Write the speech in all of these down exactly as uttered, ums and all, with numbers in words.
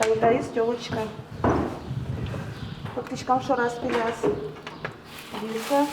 Тани таиз тёлочка. Пуктӥськом шораз пиляз. Вилка.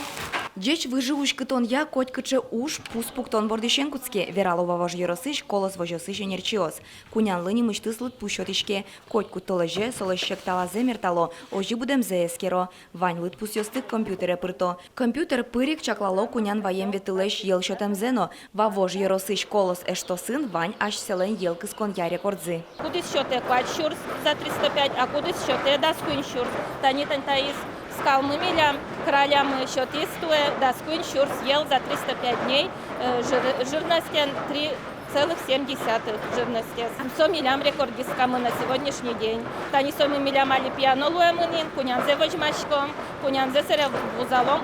Ӟеч выжы уськытонъя котькыӵе уж пус пуктон бордысен кутске, верало Вавож ёросысь «Колос» возёсысь ӧнерчиос. Кунянлы нимысьтыз лыдпус сётӥське. Котькуд толэзе солэсь секталазэ мертало, озьы будэмзэ эскеро. Вань лыдпусъёсты компьютере пырто. Компьютер пыр ик чаклало кунян ваем ветылэсь йӧл сётэмзэ но. Вавож ёросысь «Колос» эштосын вань асьсэлэн йӧл кысконъя рекордзы. Кудӥз сётэ куать сюрс за триста пять, а кудӥз сётэ дас куинь сюрс. Тани, тани таиз скалмы милям, кралямы, сётӥз туэ дас куинь сюрс йӧл за триста пять дней, э, жир-, жирностен три целых семь десятых жирностез. Со милям рекордисткамы на сегодняшний день. Тани со милям али пияно луэмын ини, кунянзэ возьмаськом, кунянзэ сэре вузалом.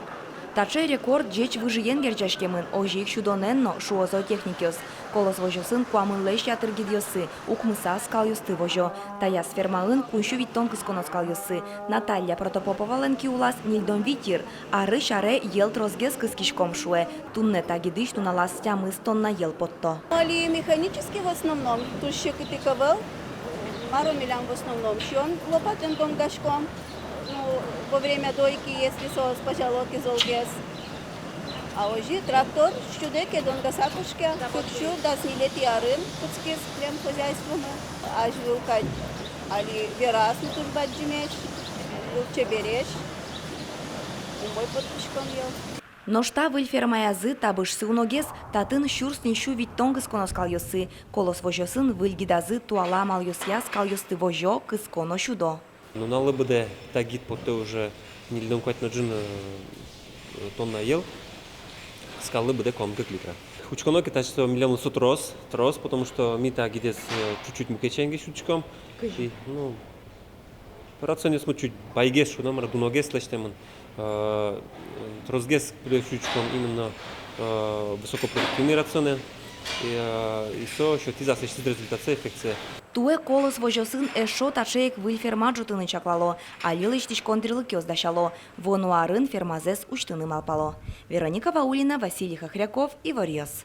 Таӵе рекорд ӟеч выжыен герӟаськемын, озьы ик сюдонэн но, шуо зоотехникъёс. «Колос» возёсын куамынлэсь ятыр гидъёссы, укмысаз скалъёсты возё. Таяз фермаын куинь сю витьтон кысконо скалъёссы. Наталья Протопоповалэн ки улаз ньыльдон вить йыр. Арысь аре йӧл тросгес кыскиськом, шуэ. Туннэ та гидысь нуналаз тямыс тонна йӧл потто. Али механически в основном, туж секыт ик ӧвӧл. Мар-о, милям в основном сиён лопатаен гонгаськом. Ну, во время дойки, если соос пӧзяло ке золгес. А озьы трактор сюдэ ке, донгаса кошке. Кык сюрс дас ньылетӥ арын кутскиз член хозяйствомы. Азьвыл кадь али вераз но туж бадӟымесь, выль чебересь. Умой поттӥськом йӧл. Нош та выль фермаязы табышсы уногес, татын сюрс ньыль сю витьтон кысконо скалъёссы. «Колос» возёсын выль гидазы туала амалъёсъя скалъёсты возё, кыско но сюдо. Нуналлы быдэ та гид потэ уже ньыльдон куать но ӝыны, э, тонна йӧл, скаллы быдэ куамын кык литра. Учконо ке, таӵе со милемлы со трос, трос, потому что ми та гидез, э, чуть-чуть мукет сямен ке сюдӥськом. Кызьы? И, ну, рационъёсмы чуть байгес, шуом, мар-а, дуногес лэсьтэмын. Э, тросгес кулэ сюдӥськом именно, э, высокопродуктивный рационэн. И, э, и со сётӥз аслэсьтыз результатсэ, эффектсэ. Туэ «Колос» возёсын эшшо таӵе ик выль ферма ӝутыны чаклало. Али лэсьтӥськон тӥрлыкъёс дасяло. Вуоно арын фермазэс усьтыны малпало. Вероника Ваулина, Василий Хохряков, «Иворъёс».